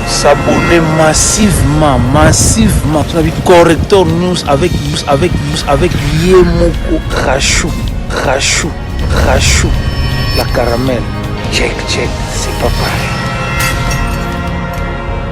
S'abonner massivement, massivement. Corrector News avec avec avec Yemoko Rachou, Rachou, Rachou, la caramel. Check, check, c'est pas pareil.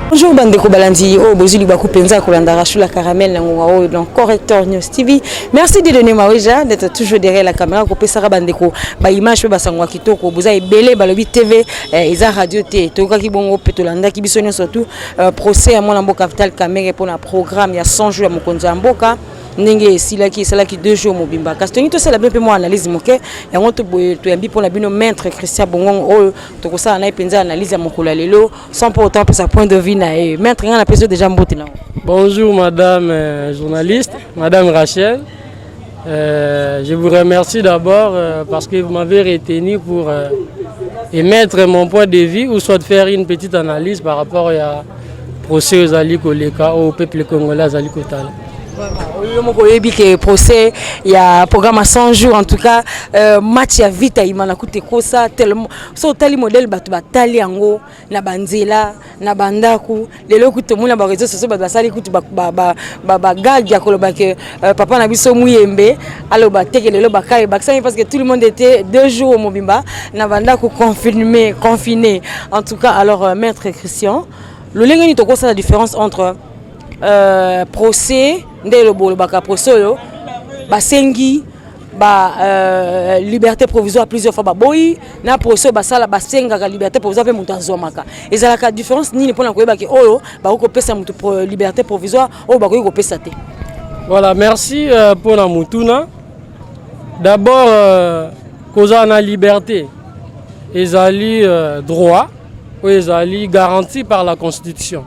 Bonjour bandeko balandi oyo bozwi libaku mpenza ya kolanda Rachou la caramel na ngonga oyo dans Corrector News TV. Merci de donner Maweja d'être toujours derrière la caméra kopesaka bandeko ba image mpe basango ya kitoko. Boza ebele balobi TV eza radio te. Toyokaki bongo mpe tolandaki biso nyonso tout procès ya mwana mboka Vital Kamerhe mpona programme ya 100 jours ya mokonzi ya mboka, ndenge esilaki, esalaki 2 jours mobimba. Kasi tolingi tosala bino mpe mwa analyse moke yango to boye. Toyambi mpona bino maître Christian Bongongo oyo tokosala na ye mpenza analyse ya mokolo ya lelo, sans pour autant apesa point de vue na ye. Maître, ngai napesi yo déjà mbote nango. Bonjour madame journaliste, madame Rachel. Je vous remercie d'abord parce que vous m'avez retenu pour émettre mon point de vue ou soit faire une petite analyse par rapport à procès ezali koleka au peuple congolais azali kotala. Oyo moko oyebi ke procès ya programme à 100 jours, en tout cas match ya vita imana kuta ekosa tellement. So otali modèle bato batali yango na banzela, na bandako, lelo kutu tomoni na baréseaux sociaux bato basali kutu bagage ya koloba ke papa na biso Muyembe aloba teke lelo bakai bakisami, parce que tout le monde était 2 jours mobimba na bandako confiné, confiné en tout cas. Alors maître Christian, lolenge nini tokosala différence entre procès nde eloba olobaka, procès oyo basengi ba liberté provisoire plusieurs fois baboyi, na procès oyo basala basengaka liberté provisoire mpe moto azwamaka, ezalaka différence nini mpona koyebaki oyo bakoki kopesa moto liberté provisoire, oyo bakoki kopesa te? Voilà, merci pour la mutuna. D'abord, kozala na liberté ezali droit oyo ezali garanti par la Constitution.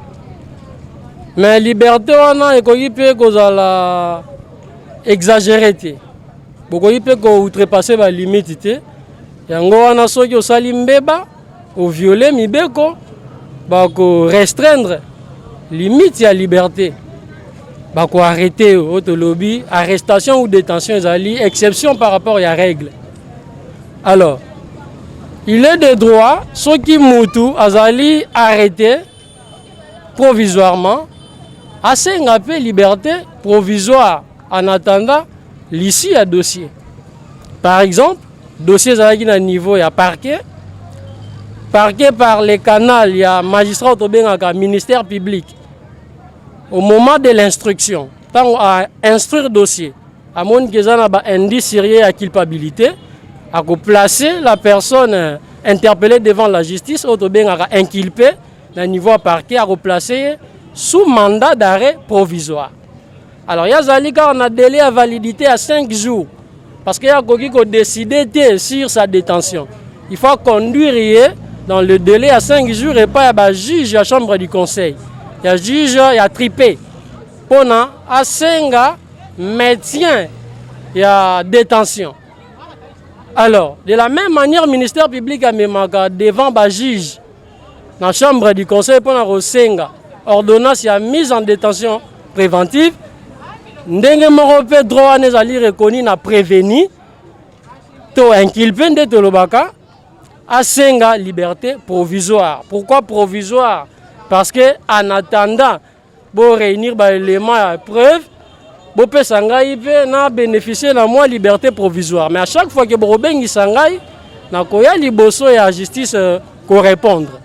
Mais liberté wana ekoki mpe kozala exagéré te, bokoki mpe kooutrepasser balimite te. Yango wana soki osali mbeba, oviole mibeko, bakorestreindre limite ya liberté, bakoarrêter yo. Oyo tolobi arrestation ou détention ezali exception par rapport ya règle. Alors il est de droit, soki mutu azali arrêté provisoirement, asenga mpe liberté provisoire en attendant l'issue ya dossier. Par exemple, dossier ezalaki na niveau ya parquet, parquet par le canal ya magistrat oyo tobengaka ministère public, au moment de l'instruction, ntango ainstruire dossier, amoni ke eza na baindice sérieux ya culpabilité, akoplacer la personne interpellée devant la justice, oyo tobengaka inculpé na niveau ya parquet, akoplacer ye sous mandat d'arrêt provisoire. Alors ye azali kaka na délai ya validité ya 5 jours, parce que ye akoki kodécider te sur sa détention. Il faut conduire ye dans le délai ya 5 jours epai ya bajuge ya chambre du conseil, ya juge ya tripe, mpona asenga maintien ya détention. Alors de la même manière, ministère public amemaka devant bajuge na chambre du conseil mpona kosenga ordonnance ya mise en détention préventive. Ndenge moko mpe droit wana ezali reconnu na prévenu to inculpé nde tolobaka asenga liberté provisoire. Pourquoi provisoire? Parce que en attendant boréunir baélément ya preuve, bopesa ngai mpe na bénéficier na mwa liberté provisoire. Mais à chaque fois ke bokobengisa ngai, nakoya liboso ya justice korépondre.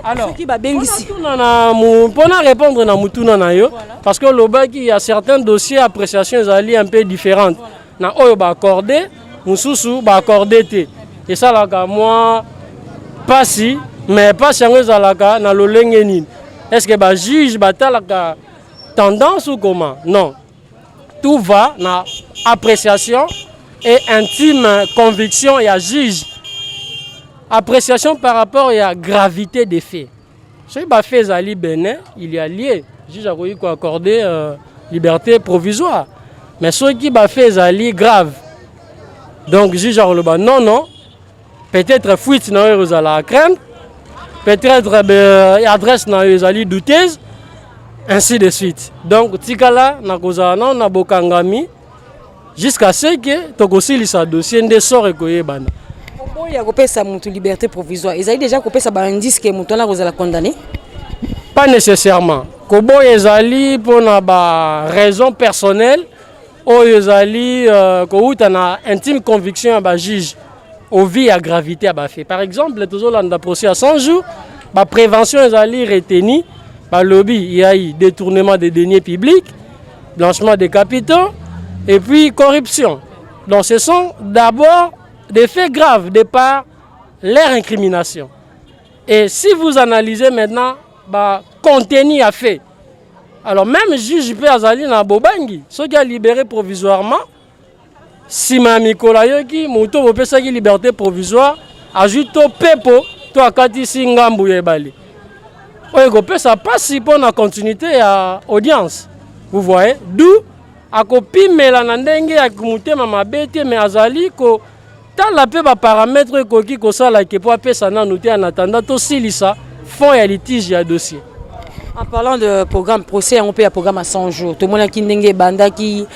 Alors soki babengisi mpona répondre na mutuna na yo, parce que olobaki ya certains dossiers, appréciation ezali un peu différente na oyo baaccorde, mosusu baaccorde te. Esalaka mwa pasi, mais pasi yango ezalaka na lolenge nini? Est ce que bajuge batalaka tendance ou comment? Non, tout va na appréciation et intime conviction ya juge, appréciation par rapport ya gravité des faits. Soki bafaits ezali bénin, il y a lieu, juge akoki koaccorder liberté provisoire. Mais soki bafaits ezali grave, donc juge akoloba: non, non, peut-être fuite na oyo ezala à craindre, peut-être adresse na yo ezali douteuse, ainsi de suite. Donc tikala na kozala nano na bokangami jusqu'à ce que tokosilisa dossier, nde sort ekoyebana. Oyo ya kopesa motu liberté provisoire ezali déjà kopesa baindice ke moto wana kozala condamné? Pas nécessairement. Koboya ezali mpona ba raison personnelle oyo ezali kowuta na intime conviction ya bajuge au vu ya gravité ya bafaits. Par exemple, tozolanda procès ya 100 jours, baprévention ezali retenu. Balobi il y a eu détournement des deniers publics, blanchiment des capitaux et puis corruption. Donc ce sont d'abord des faits graves de par leur incrimination. Et si vous analysez maintenant ba contenu ya fait, alors même juge mpe azali na bobangi. Soki alibéré provisoirement, nsima ya mikolo ayoki moto bopesaki liberté provisoire azwi to pepo to akatisi ngambu ya ebale oyo ekopesa mpasi mpo na continuité ya audience, vous voyez? D'où akopimela na ndenge ya motema mabe te, mais azali kotala mpe baparamètre oyo ekoki kosala ke mpo apesa nanu te en attendant tosilisa fond ya litige ya dossier. En parlant de programme, procès yango mpe ya programme à 100 jours, tomonaki ndenge ebandaki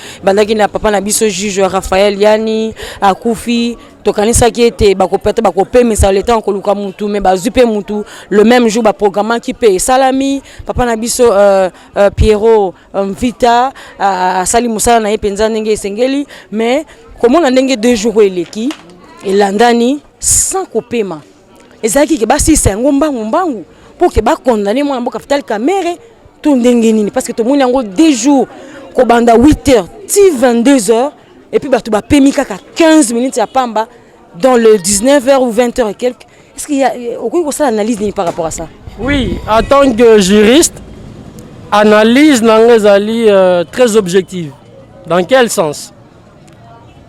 na papa na biso juge Raphaël Yani akufi. Tokanisaki ete bakopete bakopemisa le temps koluka mutu, mais bazwi mpe mutu le même jour. Baprogramaki mpe esalami. Papa na biso Pierrot Mvita asali mosala na ye mpenza ndenge esengeli. Mais komona ndenge 2 jours oyo eleki elandani sans kopema, ezalaki ke basilisa yango mbangu mbangu mpo ke bakondane mwana mboka Vital Kamerhe to ndenge nini? Parce que tomoni yango 2 jours, kobanda 8 heures ti 22 heures, et puis bato bapemi kaka 15 minutes ya pamba dans le 19 heures ou 20 heures et quelques. Est ce qu'il y a, okoki kosala analyse nini par rapport à ça? Oui, en tant que juriste, analyse na nga ezali très objective. Dans quel sens?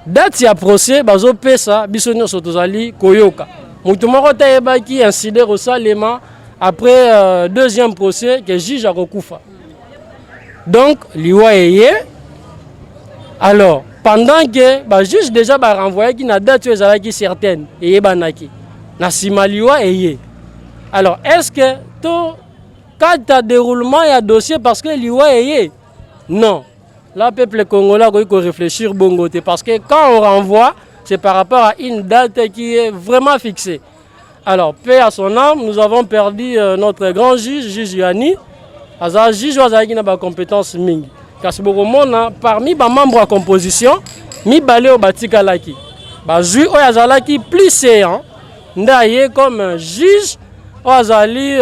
Date ya procès bazopesa biso nyonso, tozali koyoka, moto moko te ayebaki incident kosalema après deuxième procès ke juge akokufa. Donc liwa eye. Alors pendant que bajuge déjà barenvoyaki na date oyo ezalaki certaine, eyebanaki, na nsima liwa eye. Alors est ce que to kata déroulement ya dossier parce que liwa eye? Non, là peuple congolais akoki koréfléchir bongo te, parce que quand on renvoie, c'est par rapport à une date qui est vraiment fixée. Alors, paix à son âme, nous avons perdu notre grand juge, juge Yani. Aza juge oyo azalaki na bacompétence mingi, kasi bokomona parmi bamembre ya composition, mibale oyo batikalaki, bazwi oyo azalaki plus séant nde aye comme juge oyo azali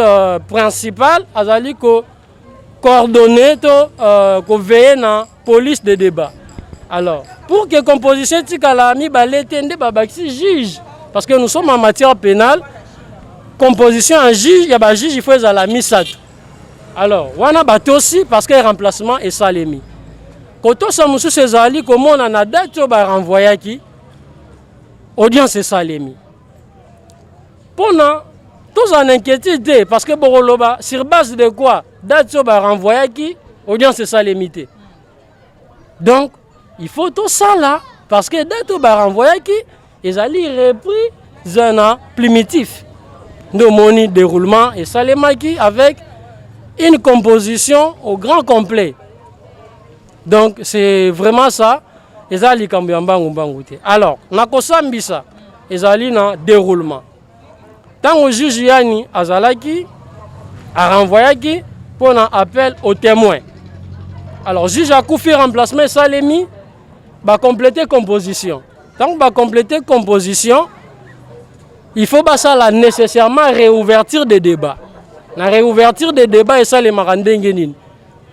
principal, azali ko coordonner to koveiller na police de débat. Alors pour que composition etikala mibale te, nde babakisi juge, parce que nous sommes en matière pénale. Composition ya juge, ya bajuge, il faut ezala misato. Alors wana batosi parce que remplacement esalemi. Kotosa mosusu ezali komona na date oyo barenvoyaki, audience esalemi mpona tozala na inquiétude te, parce que bokoloba sur base de quoi date oyo barenvoyaki audience esalemi te? Donc il faut tosala, parce que date oyo barenvoyaki ezali reprise na primitif. Nde omoni déroulement esalemaki avec une composition au grand complet. Donc c'est vraiment ça, eza likambo ya mbangu mbangu te. Alors nakosambisa ezali na déroulement. Ntango juge Yani azalaki, arenvoyaki mpona appel au témoin. Alors juge akufi, remplacement esalemi, bacompléter composition. Ntango bacompléter composition, il faut basala nécessairement réouverture de débat. Na réouverture de débat esalemaka ndenge nini?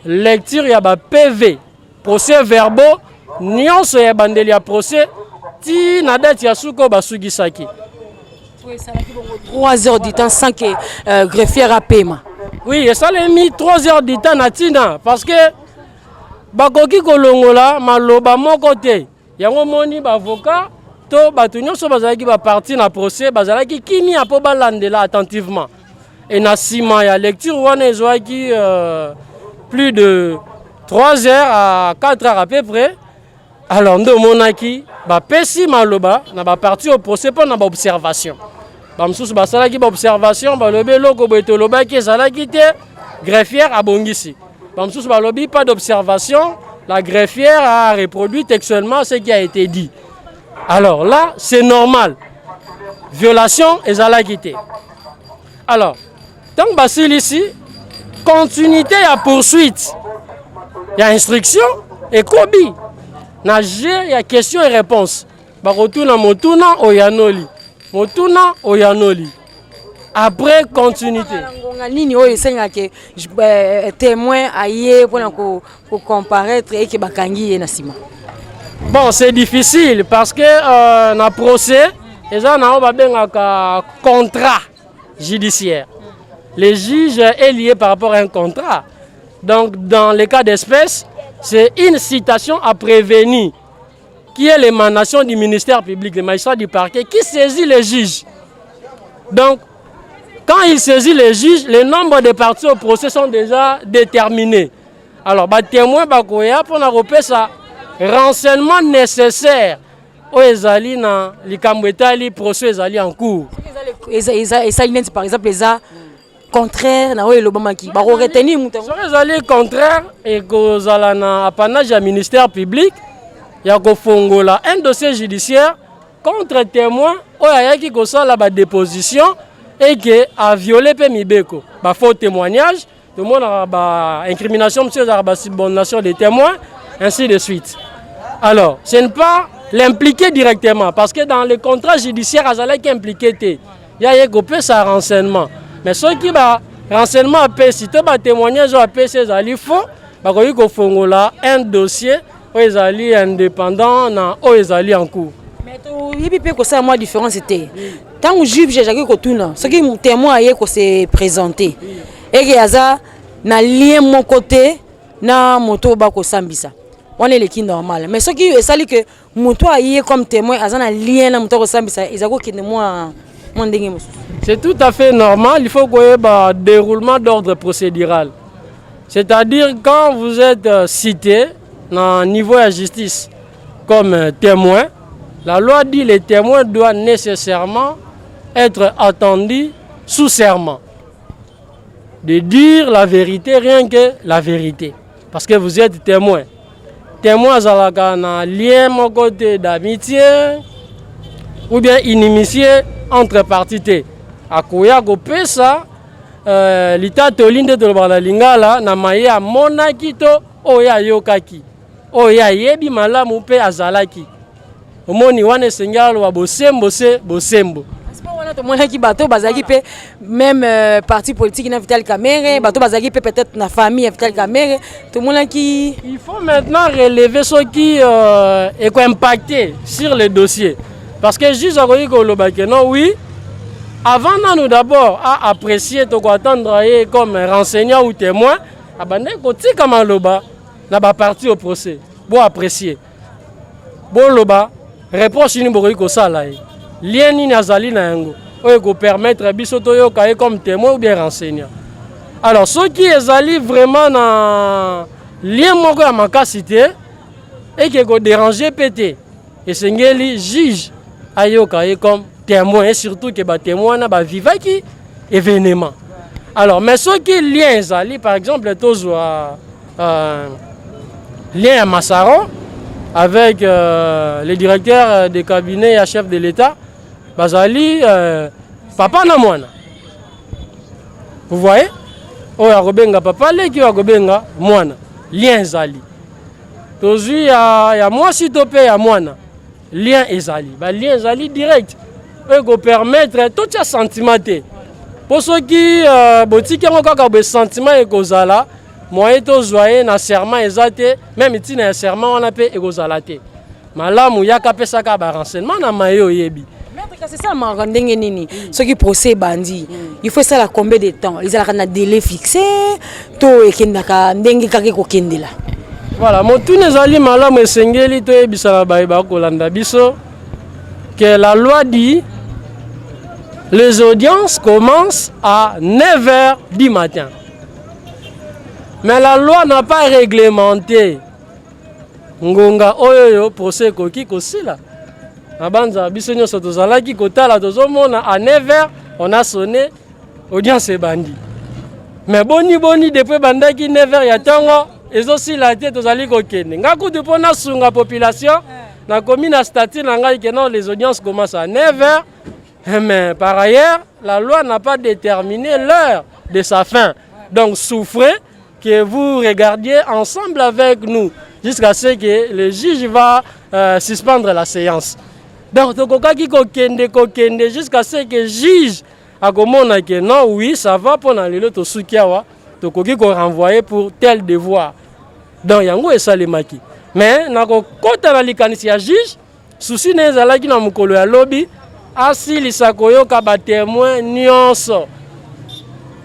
Lecture ya ba PV, procès verbaux nyonso ya ebandeli ya procès ti na date ya suka oyo basukisaki. Esalaki bongo 3 heures du temps sans que greffière apema? Oui, esalemi 3 heures du temps na ntina parce que bakoki kolongola maloba moko te. Yango moni baavocat to bato nyonso bazalaki baparti na procès bazalaki kimia mpo balandela attentivement. E na nsima ya lecture wana ezwaki plus de 3 heures à 4 heures à peu près. Alors nde omonaki bapesi maloba na baparti au procès mpo na baobservation. Bamosusu basalaki baobservation, balobi eloko boye tolobaki ezalaki te, greffière abongisi. Bamosusu balobi pas d'observation, la greffière a reproduit textuellement ce qui a été dit. Alors là, c'est normal, violation ezalaki te. Alors ntango basilisi Continuité ya poursuite ya instruction ekobi na jeu ya question et réponse. Bakotuna motuna, oyanoli motuna, oyanoli, après continuité. Ngonga nini oyo esengaka témoin aye mpona kocomparaître eke bakangi ye na nsima? Bon, c'est difficile parce que na procès eza na oyo babengaka contrat judiciaire. Le juge est lié par rapport à un contrat. Donc dans le cas d'espèce, c'est une citation à prévenir qui est l'émanation du ministère public, le magistrat du parquet qui saisit le juge. Donc quand il saisit le juge, le nombre de parties au procès sont déjà déterminés. Alors batémoin bakoya mpona kopesa renseignement nécessaire oyo ezali na likambo etali procès ezali en cours. Esali neti par exemple eza contraire na oyo elobamaki, bakoretenir moto? Soki ezali contraire, ekozala na apanage ya ministère public ya kofongola un dossier judiciaire contre témoin oyo ayaki kosala badéposition eke aviole mpe mibeko, bafaux témoignage. Tomonaka baincrimination mosusu ezalaka basubordination des témoins, ainsi de suite. Alors ce n'est pas l'impliquer directement, parce que dans le contrat judiciaire azalaki impliqué te, ya ye kopesa renseignement. Mais soki ba renseignement apesi to batémoignage oyo apesi ezali faux, bakoki kofongola un dossier oyo ezali indépendant na oyo ezali en cours. Mais toyebi mpe kosala mwa différence te. Ntango juge azalaki kotuna soki témoin aye kose présenter eke aza na lien moko te na moto oyo bakosambisa, wana eleki normal. Mais soki esali ke moto aye comme témoin aza na lien na moto akosambisa, eza kokende mwa ndenge mosusu. C'est tout à fait normal. Il faut koyeba déroulement d'ordre procédural, c'est-à-dire quand vous êtes cité na niveau ya justice comme témoin, la loi dit: le témoin doit nécessairement être attendu sous serment de dire la vérité, rien que la vérité, parce que vous êtes témoin. Témoin azalaka na lien moko te d'amitié ou bien inimitié entre parti te. Akoya kopesa litatoli nde tolobaka na lingala na maye amonaki to oyo ayokaki, oyo ayebi malamu mpe azalaki. Omoni wana esengi aloba bosembo se bosembo. Wana tomonaki bato bazalaki mpe même parti politique na Vital Kamerhe, bato bazalaki mpe peut-être na famille ya Vital Kamerhe, tomonaki. Il faut maintenant relever soki ekoimpacter sur le dossier, parce que juge akoki koloba ke non, oui, avant nanu d'abord à apprécier, tokoattendre ye comme renseignant ou témoin abandaki kotika maloba na bapartie au procès, bo apprécier, boloba réponse nini bokoki kosala ye, lien nini azali na yango oyo ekopermettre biso toyoka ye comme témoin ou bien renseignant. Alors soki ezali vraiment na lien moko ya makasi te eke kodéranger mpe te, esengeli juge ayoka ye comme témoin, et surtout ke batémoin wana bavivaki événement. Alors mais soki lien ezali, par exemple tozwa lien ya Masaro avec le directeur de cabinet ya chef de l'État, bazali papa na mwana, vous voyez, oyo akobenga papa leki, oyo akobenga mwana, lien ezali. Tozwi ya mwasi to mpe ya mwana, lien ezali, balien ezali direct oyo ekopermettre totia sentiment te, mpo soki botiki yango kaka boye, sentiment ekozala, moyen tozwa ye na serment eza te, même ntina ya serment wana mpe ekozala te. Malamu yaka apesaka barenseignement na maye oyebi. Maître, kasi esalamaka ndenge nini soki procès ebandi? Il faut esala combien de temps? Ezalaka na délai fixé to ekendaka ndenge kaka ekokendela? Voilà, motuna ezali malamu. Esengeli toyebisaka baye bakolanda biso que la loi dit: les audiences commencent à 9 heures du matin. Mais la loi n'a pas réglementé ngonga oyo oyo procès ekoki kosila. Na banza biso nyonso tozalaki kotala, tozomona à 9 heures on a sonné, audience ebandi. Mais boni boni depuis ebandaki 9 heures ya ntongo ezosila te, tozali kokende. Nga kutu mpo nasunga population, nakomi na statut na ngai ke non, les audiences commencent à 9 heures, mais par ailleurs la loi n'a pas déterminé l'heure de sa fin. Donc souffrez que vous regardiez ensemble avec nous jusqu'à ce que le juge va suspendre la séance. Donc tokokaki kokende kokende jusqu'à ce que juge akomona que non, oui, ça va, mpona lelo tosuki awa, tokoki korenvoyer pour tel devoir. Donc yango esalemaki. Mais nakokɔta na likanisi ya juge, souci na ezalaki na mokolo ya lobi asilisa koyoka batémoin nyonso.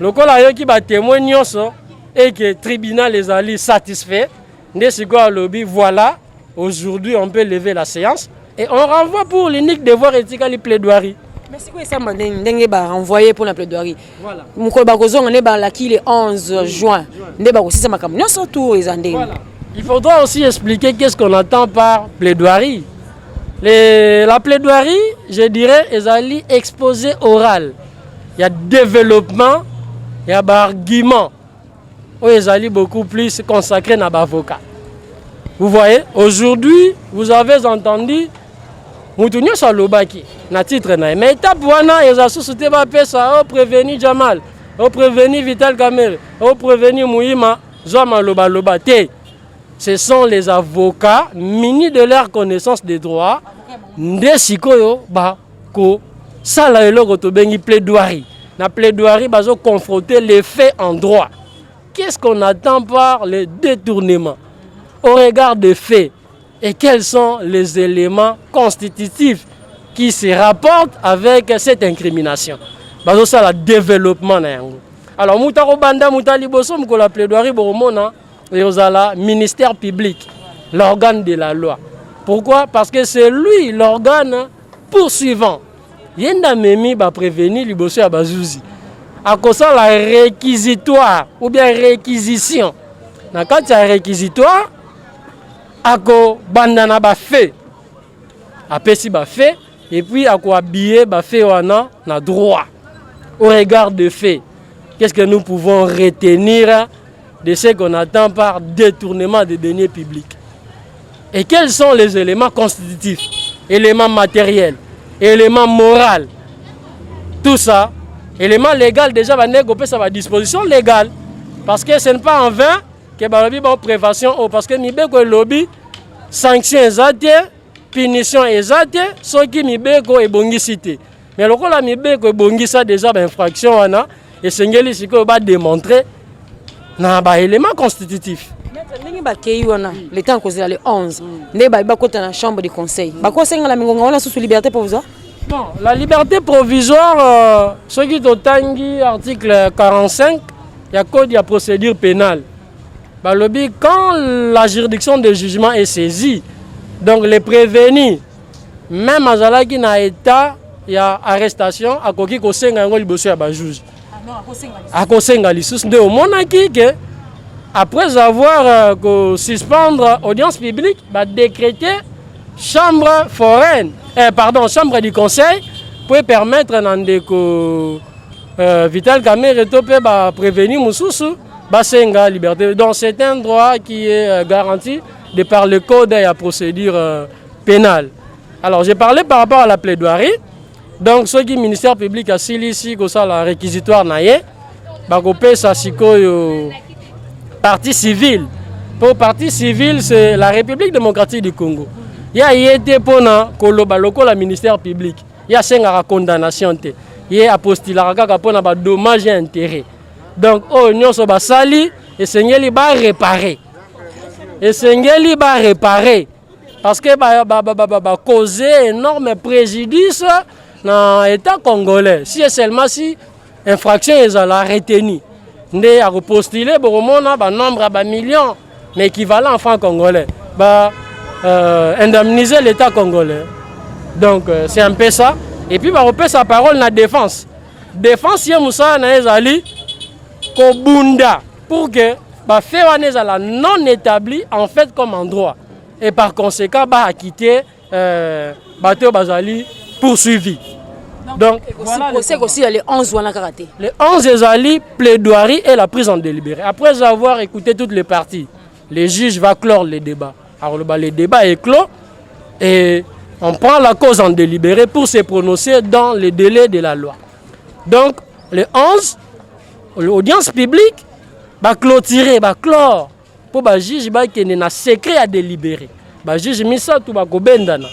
Lokola ayoki batémoin nyonso et que tribunal ezali satisfait, nde sikoyo alobi: voilà, aujourd'hui on peut lever la séance et on renvoie pour l'unique devoir etikali, plaidoirie. Mais sikoyo esamba ndenge barenvoye mpona plaidoirie, mokolo bakozonga nde balaki le 11 juin, nde bakosisa makambo nyonso tour eza ndenge? Voilà. Il faudra aussi expliquer qu'est-ce qu'on entend par plaidoirie. La plaidoirie, je dirais, ezali exposé oral. Il y a développement, il y a argument. Oyo ezali beaucoup plus consacré na avocat. Vous voyez, aujourd'hui, vous avez entendu mutu nyonso alobaki na titre na ye, mais étape wana eza susu te. Bapesa o prévenu Jamal, o prévenu Vital Kamerhe, o prévenu Muhima, zwa malobaloba te. Ce sont les avocats munis de leur connaissance des droits nde sikoyo bakosala eloko tobengi plaidoirie. Na plaidoirie, bazoconfronter les faits en droit. Qu'est-ce qu'on attend par le détournement au regard des faits et quels sont les éléments constitutifs qui se rapportent avec cette incrimination? Bazosala développement na yango. Alors moto akobanda, moto ya liboso mokolo ya plaidoirie, bokomona ezala ministère public, l'organe de la loi. Pourquoi? Parce que c'est lui l'organe poursuivant. Ye nde amemi baprévenu liboso ya bazuzi. Akosala réquisitoire ou bien réquisition. Na kati ya réquisitoire, akobanda na bafaits, apesi bafaits et puis akohabiller bafaits wana na droit. Au regard de faits, qu'est-ce que nous pouvons retenir de ce qu'on attend par détournement des deniers publics et quels sont les éléments constitutifs, éléments matériels, éléments moraux, tout ça, élément légal? Déjà bandeko kopesa badisposition légale, parce que ce n'est pas en vain que balobi bao prévention oyo, parce que mibeko elobi sanction eza te, punition eza te soki mibeko ebongisi te. Mais lokola mibeko ebongisa déjà bainfraction wana, esengeli sikoyo badémontrer na baélément constitutif. Maître, ndenge bakei wana, le temps kozela le 11, nde bayi bakota na chambre de conseil, bakosengela mingonga wana susu liberté provisoire? Bon, la liberté provisoire, soki totangi article 45 ya code ya procédure pénale, balobi quand la juridiction de jugement est saisie, donc les prévenus, même azalaki na état ya arrestation, akoki kosenga yango liboso ya bajuge, akosenga lisusu. Nde omonaki ke après avoir kosuspendre audience publique, badécréter chambre foraine, pardon, chambre du conseil, po permettre na ndeko Vital Kamerhe to mpe baprévenu mosusu basenga liberté. Donc c'est un droit qui est garanti de par le code ya procédure pénale. Alors j'ai parlé par rapport à la plaidoirie. Donc soki ministère public asilisi kosala réquisitoire na ye, bakopesa sikoyo partie civile. Po partie civile, c'est la République démocratique du Congo. Ye aye te mpona koloba lokola ministère public. Ye asengaka condamnation te, ye apostulaka kaka mpona badommage ya intérêt. Donc oyo nyonso basali, esengeli baréparer, esengeli baréparer, parce que bacause ba, ba, ba, ba, cause énorme préjudice na État congolais. Si et seulement si infraction ezala retenu, nde akopostule, bokomona banombre ya bamillion, mais équivalent en franc congolais, ba indemniser l'État congolais. Donc c'est un peu ça. Et puis bakopesa parole na défense. Défense, ye mosala na ye ezali kobunda pour que bafaits wana ezala non établi en fait comme en droit et par conséquent baacquitter bato oyo bazali poursuivi. Donc voilà, procès kosila le 11 wana kaka te? Le 11 ezali plaidoirie et la prise en délibéré. Après avoir écouté toutes les parties, le juge va clore le débat. Alors le débat est clos et on prend la cause en délibéré pour se prononcer dans les délais de la loi. Donc le 11, l'audience publique. Baclôturer, baclore mpo bajuge bakende na secret ya délibéré. Bajuge misato bakobendana,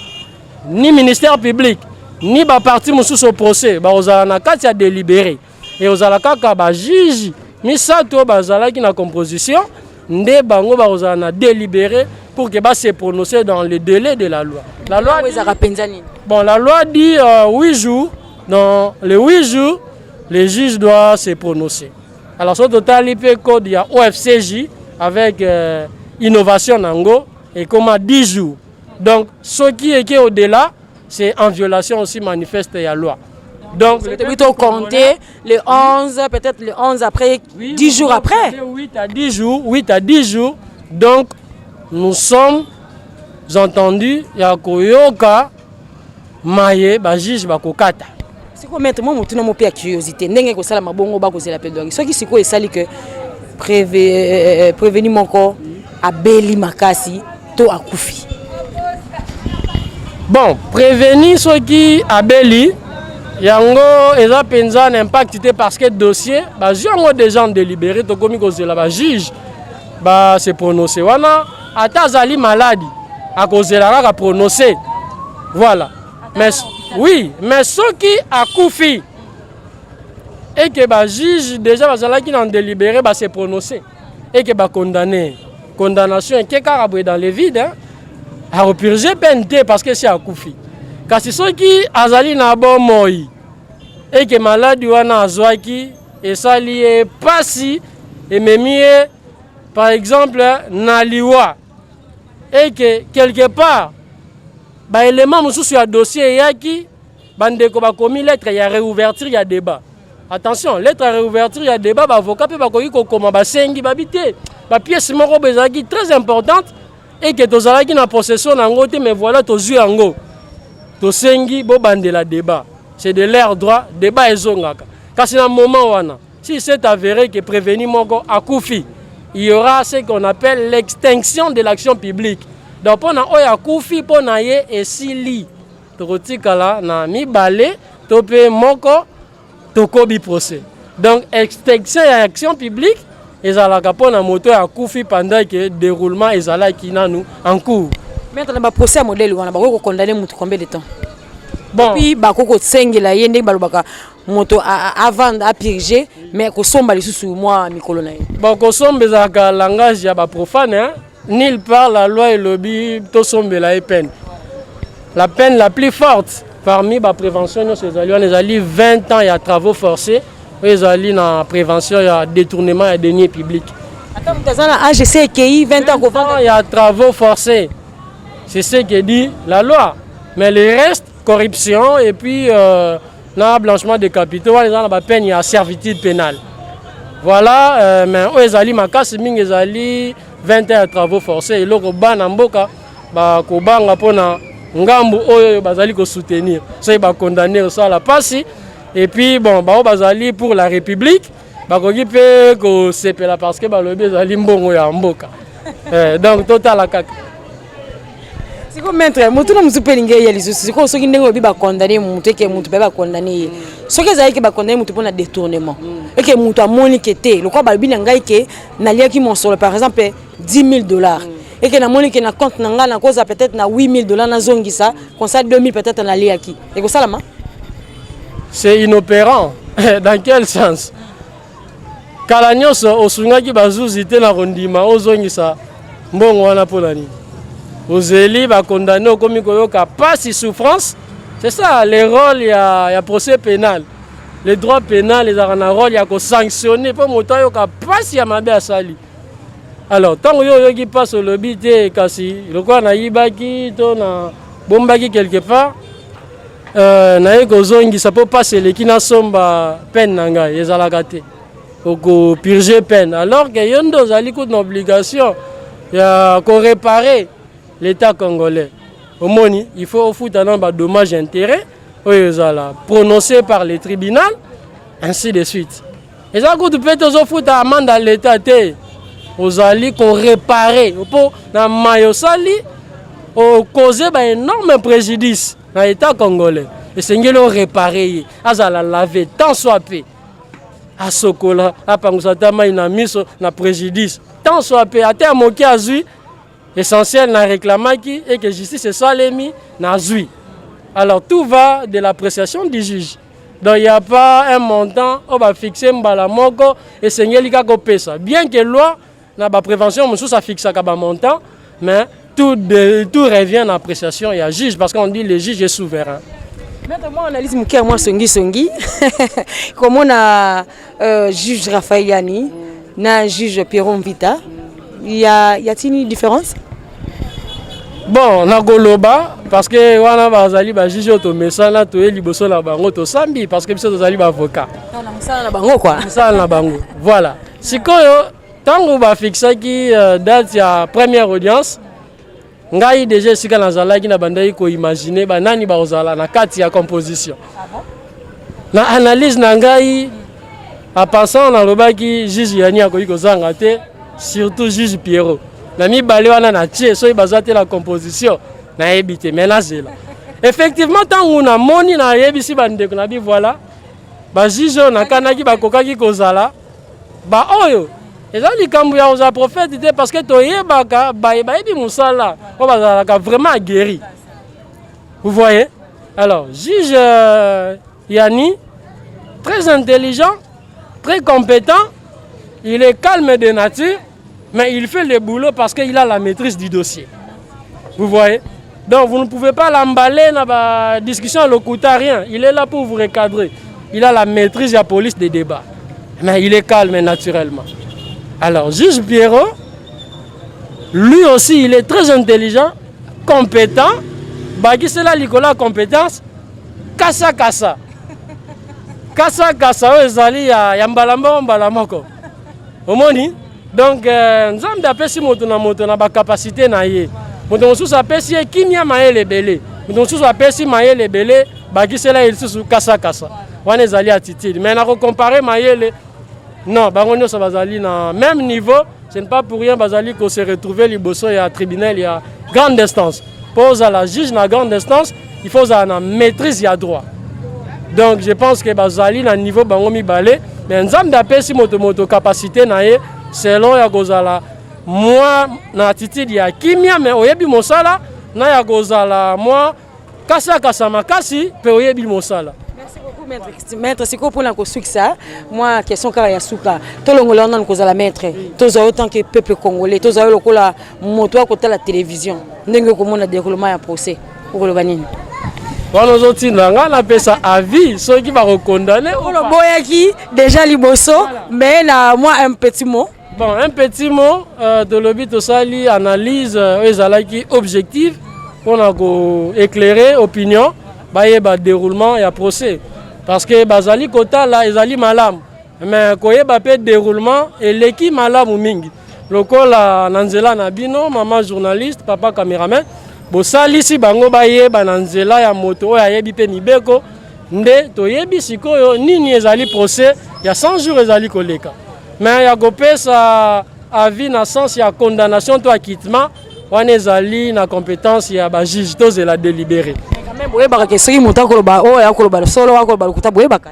ni ministère public ni baparti mosusu au procès bakozala na kati ya délibéré. Ekozala kaka bajuge misato oyo bazalaki na composition nde bango bakozala na délibéré pour que base prononcer dans le délai de la loi. La loi ezalaka mpenza nini? Bon, la loi dit 8 jours. Dans les 8 jours, les juges doivent se prononcer. Alors, so totali mpe code ya OFCJ avec innovation nango, ekoma 10 jours. Donc soki eke au-delà, c'est en violation aussi manifeste ya loi. Donc le plutôt compter le 11, peut-être le 11 après. Oui, 10 jours après. 8 à 10 jours, 8 à 10 jours. Donc nous sommes entendus ya koyoka maye bajuge bakokata. Sikoyo, maître, mwa motuna mo mpe ya curiosité: ndenge ekosala mabongo, bakozela plaidoirie, soki sikoyo esali ke prévenu moko abeli makasi to akufi? Bon, prévenu soki abeli, yango eza mpenza na impact te, parce que dossier bazwi yango déjà en délibéré, tokomi kozela bajuge base prononcer. Wana ata azali maladi, akozela kaka prononcer, voilà. Mais oui, mais soki akufi eke bajuge déjà bazalaki na délibéré, base prononcer eke bacondamner, condamnation eke kaka boye dans le vide, hein? Akopurger peine te parce que si akufi. Kasi soki azali na bomoi eke maladi wana azwaki esali ye pasi, ememi ye par exemple na liwa, eke quelque part baélément mosusu ya dossier eyaki, bandeko bakomi lettre ya réouverture ya débat. Attention, lettre ya réouverture ya débat, baavocat mpe bakoki kokoma, basengi babi te, bapièce moko boye ezalaki très importante eke tozalaki na possession na yango te, mais voilà, tozwi yango, tosengi bobandela débat. C'est de leur droit, débat ezongaka. Kasi na moment wana, si c'est avéré que prévenu moko akufi, il y aura ce qu'on appelle l'extinction de l'action publique. Donc mpona oyo akufi, mpo na ye esili, tokotikala na mibale to mpe moko, tokobi procès. Donc extinction ya action publique ezalaka mpona moto oyo akufi pendant que déroulement ezalaki nanu en cours. Maître, na baprocès ya modèle wana, bakoki kokondamner motu combien de temps? Bon, puis bakoki kosengela ye, ndenge balobaka, moto avanda apurger, mais kosomba lisusu mwa mikolo na ye? Bon, kosomba ezalaka langage ya baprofane, hein? Nulle part la loi elobi tosombela ye peine. La peine la plus forte parmi baprévention nyonso ezali wana, ezali 20 ans ya travaux forcés, oyo ezali na prévention ya détournement ya deniers publics. Ata moto aza na age ese ekei, 20 ans kovanda? Ya travaux forcés, c'est ce que dit la loi. Mais le reste, corruption et puis na blanchiment de capitaux, wana eza na bapeine ya servitude pénale, voilà. Mais oyo ezali makasi mingi ezali 20 ans ya travaux forcés. Eloko bana mboka bakobanga mpona ngambu oyo bazali kosoutenir, soki bakondamner, osala mpasi. Et puis bon, bango bazali pour la République, bakoki mpe kosepela parce que balobi ezali mbongo ya mboka. Donc totala kaka. Sikoyo, maître, motu na mosu mpe elingi eya lisusu. Sikoyo, soki ndenge olobi bakondamner motu, eke motu mpe bakondamner ye, soki ezalaki ke bakondamner motu mpona détournement, eke motu amoni ke te, lokola balobi na ngai ke naliaki mosolo, par exemple 10 000 $, eke namoni ke na compte na ngai nakozwa peut-être na 8 000 $, nazongisa comme ça 2 000 peut-être naliaki, ekosalama? C'est inopérant. Dans quel sens? Kala nyonso osungaki bazuzi te na kondima ozongisa mbongo wana, mpona nini ozeli bakondamner, okomi koyoka pasi, souffrance? C'est ça le rôle ya procès pénal. Le droit pénal ezalaka na rôle ya kosanctionner mpo moto ayoka pasi ya mabe asali. Alors ntango yo oyoki mpasi, olobi te, kasi lokola nayibaki to na bombaki quelque part, naye kozongisa mpo mpasi eleki, nasomba peine na ngai, ezalaka te. Okopurger peine alors que yo nde ozali kutu na obligation ya koréparer l'État congolais. Omoni, il faut ofuta na badommage intérêt oyo ezala prononcé par le tribunal, ainsi de suite. Eza kutu mpe tozofuta amende ya l'État te, ozali koréparer mpo na mai osali, ocauser baénorme préjudice na État congolais. Esengeli oréparer ye, azala lavé tant soit peu. Asokola, apangusa ata mai na miso na préjudice tant soit pe ata ya moke azwi. Essentiel na réclamaki et que justice esalemi, nazwi. Alors tout va de l'appréciation du juge. Donc il y a pas un montant oyo bafixe mbala moko esengeli kaka kopesa, bien que loi na baprévention mosusu afixaka bamontant, mais tout revient na appréciation ya juge, parce qu'on dit le juge est souverain. Maître, moi analyse moke ya mwa songisongi, komona juge Raphaël Yani na juge Pierrot Mvita, y a-t-il une différence? Bon, nakoloba parce que wana bazali bajuge oyo tomesana, toye liboso na bango, tosambi, parce que biso tozali baavocat. Na mosala na bango quoi. Mosala na bango, voilà. Sikoyo ntango bafixaki date ya première audience, ngai déjà esika nazalaki, na bandaki koimagine banani bakozala na kati ya composition. Na analyse na ngai, en passant, nalobaki juge Yani akoki kozanga te, surtout juge Pierrot. Na mibale wana na tie, soki baza te na composition, nayebi te, mais nazela. Effectivement, ntango namoni, nayebisi bandeko na bi, voilà bajuge oyo nakanaki bakokaki kozala baoyo. Eza likambo ya kozala prophète te, parce que toyebaka baye bayebi mosala oyo bazalaka vraiment aguerri, vous voyez. Alors juge Yani, très intelligent, très compétent, il est calme de nature, mais il fait le boulot parce qu'il a la maîtrise du dossier, vous voyez. Donc vous ne pouvez pas l'emballer dans la discussion lokuta, rien. Il est là pour vous recadrer. Il a la maîtrise de la police des débats, mais il est calme naturellement. Alors juge Pierrot, lui aussi, il est très intelligent, compétent. Bakisela likolo ya compétence kasa kasa kasa kasa oyo ezali ya mbala moko mbala moko, omoni. Donc Nzambe apesi moto na moto na bacapacité na ye. Moto mosusu apesi ye kimia, mayele ebele. Moto mosusu apesi mayele ebele, bakisela ye lisusu kasakasa. Wana ezali attitude. Mais nakocompare mayele, non, bango nyonso bazali na même niveau. Ce n'est pas pour rien bazali kose retrouver liboso ya tribunal ya grande instance. Mpo ozala juge na grande instance, il faut ozala na maîtrise ya droit. Donc je pense que bazali na niveau bango mibale, mais Nzambe apesi moto moto capacité na ye selon ya kozala mwa na attitude ya kimia mais oyebi mosala, na ya kozala mwa kasakasa makasi mpe oyebi mosala. Merci beaucoup, maître. Maître, sikoyo mpona kosukisa, mwa question kaka ya suka. Tolongola wana kozala maître, tozwa yo tant que peuple congolais, tozwa yo lokola moto akotala télévision, ndenge okomona déroulement ya procès, okoloba nini? Wana ozotinda nga napesa avis soki bakokondane? Oloboyaki déjà liboso, mais na mwa un petit mot. Bon, un petit mot, tolobi tosali analyse oyo ezalaki objective mpona koéclairer opinion, bayeba déroulement ya procès, parce que bazali kotala ezali malamu, mais koyeba mpe déroulement eleki malamu mingi. Lokola na nzela na bino, mama journaliste, papa caméraman, bosalisi bango bayeba na nzela ya moto oyo ayebi mpe mibeko, nde toyebi sikoyo nini ezali procès ya 100 jours ezali koleka. Mais ya kopesa avis na sens ya condamnation to acquittement, wana ezali na compétence ya bajuge. Tozela délibéré. Quand même boyebaka ke soki moto akoloba oyo akoloba solo, akoloba lokuta, boyebaka.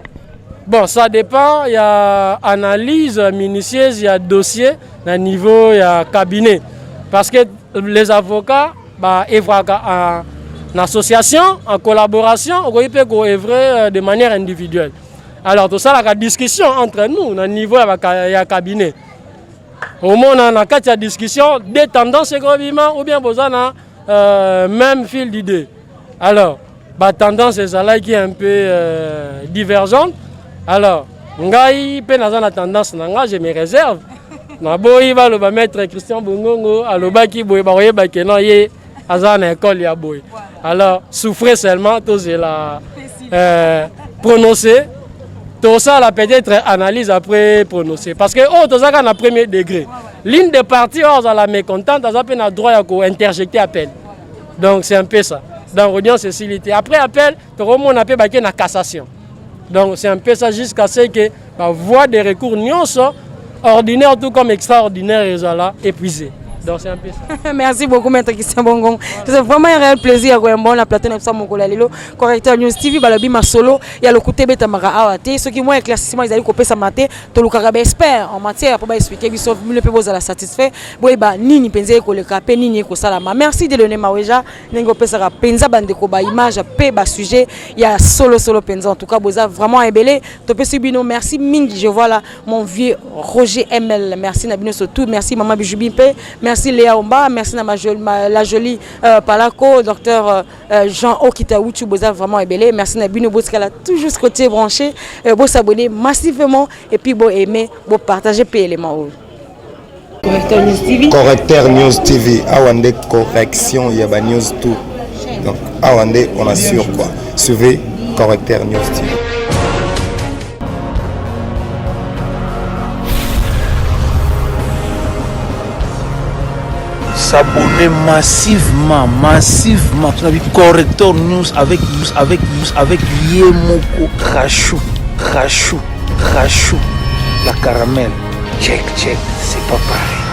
Bon, ça dépend ya analyse minutieuse ya dossier na niveau ya cabinet, parce que les avocats baœuvraka en association, en collaboration, okoki mpe koœuvrer de manière individuelle. Alors tosalaka discussion entre nous na niveau ya cabinet. Omona na kati ya discussion deux tendances ekobima, ou bien boza na même fil d'idée. Alors batendance ezalaki un peu divergente. Alors ngai mpe naza na tendance na nga, je me réserve. Naboyi baloba maître Christian Bongongo alobaki boye, bakoyeba ke non, ye aza na école ya boye. Alors souffrez seulement, tozela prononcer, tosala peut-être analyse après prononcer, parce que oyo toza kaka na premier degré. L'une des parties oyo azala mécontente aza mpe na droit ya kointerjecter appel. Donc c'est un peu ça. Donc audience esili te. Après appel, tokomona mpe bake na cassation. Donc c'est un peu ça, jusqu'à ce que bavoie de recours nyonso, ordinaire tout comme extraordinaire, ezala épuisé. Donc c'est un peu ça. Merci beaucoup, Maître Christian Bongon. C'est vraiment un réel plaisir ya koyamba na plateau na biso mokolo ya lelo. Correcteur News TV balobi masolo ya lokuta ebetamaka awa te. Soki mwa éclaircissement ezali kopesama te, tolukaka ba expert en matière mpo baexpliquer biso, bino mpe bozala satisfait, boyeba nini mpenza ekoleka mpe nini ekosalama. Merci Delone Maweja, ndenge opesaka mpenza bandeko ba image mpe ba sujet ya solo solo mpenza. En tout cas, boza vraiment ebele, topesi bino merci mingi. Je vois là mon vieux Roger ML, merci na bino surtout. Merci Mama Bijoubi mpe merci Léa Omba, merci na la jolie Palako, docteur Jean Okita Wuchu. Boza vraiment ebele, merci na bino. Botikala toujours côté branché, bosabonner massivement et puis bo aimer, bo partager mpe élément oyo. Correcteur News TV. Correcteur News TV, awa nde correction ya ba news tout. Donc awa nde on assure quoi. Suivez Correcteur News TV. S'abonner massivement, massivement. On a vu Corrector News avec ye moko Rachou, Rachou, Rachou, la caramel. Check, check, c'est pas pareil.